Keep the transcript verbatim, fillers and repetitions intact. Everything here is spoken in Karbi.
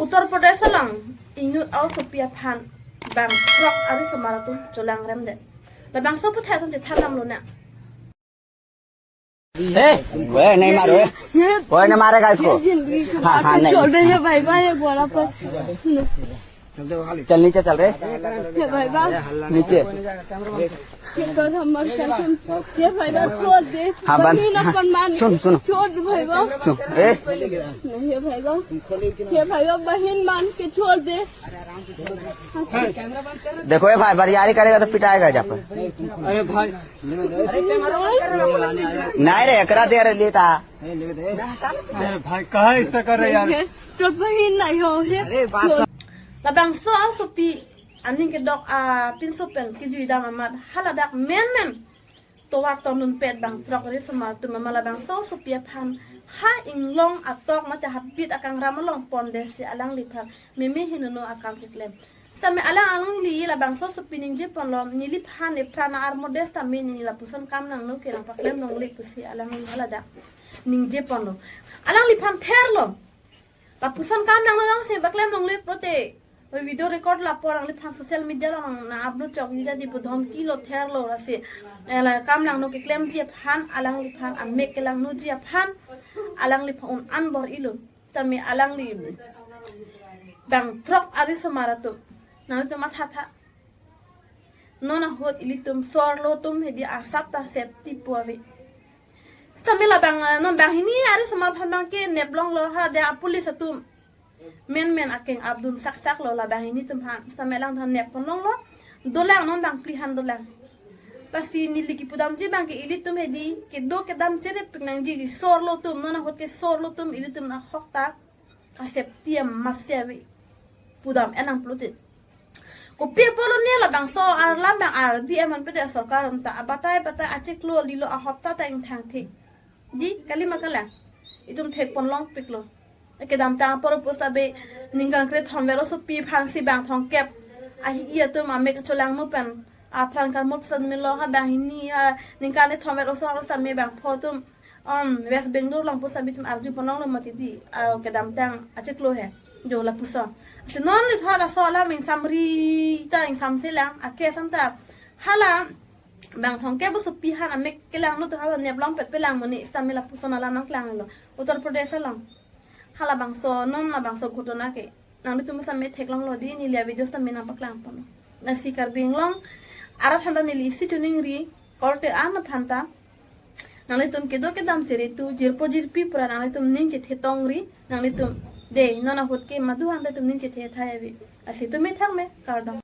Uttar Pradesh along inut a-osopi aphan bang throk arisomar atum cholangrem det. Labangso aputhak atum chethan damlo na. ए, ओए, नहीं मारो, ए। ओए, नहीं मारेगा इसको। ये जिंदगी का हाँ, हाँ, नहीं। छोड़ दे, ये भाई, भाई, ये बोला पर। चल, नीचे चल रे। ये भाई, भाई। नीचे। ये कर हमर कसम। ये भाई, भाई, छोड़ दे। हाँ, बंद। बहिन अपन मान। सुन, सुन। छोड़, भाई, भाई। सुन, ए। नहीं, ये भाई, भाई। ये भाई, भाई, बहिन मान के छोड़ दे। देखो, ये भाई, बरियारी करेगा तो पिटाएगा जा पर। अरे भाई। नहीं रे, एकरा दे रे, लेता। अरे भाई, कहाँ ऐसा कर रहे यार? तो बहिन नहीं हो, ये। Labangso asopi aning kedok apinso pen kijui dam amat haladak menmen tovar tondun pet bang throk arisomar atum ma labangso asopi aphan ha inglong atok mate habit akangram along pondet si alangliphan meme henono akam keklem. Sitame alang alangli labangso asopi ningje ponlo, neliphan epran armodes tame neli lapuson kam nangno ke nangpaklem longle pusi alangli haladak ningje ponlo. Alangliphan therlo. Lapuson kam nangno along si paklem longle pulote video record lapu alangliphan social media along nang upload chok ji jadi pu dhomki lo, therlo, lasi, eh, la kam nangno keklemji aphan, alangliphan amek kelangnoji aphan alangliphan un-an bor-ilo. Sitame alangli bang throk arisomar atum, nanglitum mathatha. Non ahut ilitum sorlo atum hedi asap ta safety pu ave. Sitame labang, eh, non banghini arisomar aphan bang kenep longlo, ha de apolice atum menmen akeng apdun saksak lo labang hini atum aphan. Sitame alangphan nep pon longlo. Dolang non bang phli han dolang. Lasi neli kipudamji bang ke ilitum hedi kedo kedam cherepik nangji, sorlo atum, non ahut ke sorlo atum ilitum ahok ta ka safety amatsi ave pudam enang pulote. Kopi apotlo ne labangso arlam bang ardi eman pete sorkar atum ta abatai batai achiklo lilo ahopta ta ingthang thik. Di kali ma kalang. Itum thek pon longpiklo. Kedamtang apor pusabe ningkan krethom ver osopi aphansi bang thomkep ahi-i atum amek cholangno pen apran karmot san melo, ha banghini, ha ningkan krethom ver oso sitame bang pho atum, um, West Bangalore along pusabe itum arju pon longlo mati di, ah, kedamtang achiklo he. Jo lapuson. Si non li thora so alam ingsamri ta ingsamselang, ake sam ta hala bang thomkep osopi aphan amek kelangno atum hala nep longpet pelang muni, sitame lapuson alam nangklanglo. Uttar Pradesh along halabangso, non labangso ghotona ke nanglitum sitame theklonglo di, neli a-video sitame nangpaklang ponlo. Lasi Karbi Anglong arat aphanta neli isi choningri korte an aphanta, nanglitum kedo kedam cheretu, jirpo jirpi pura nanglitum ning chethe tongri, nanglitum de non ahut ke madu hanta itum ning chethe thai ave. Lasi itum methang me, kardom.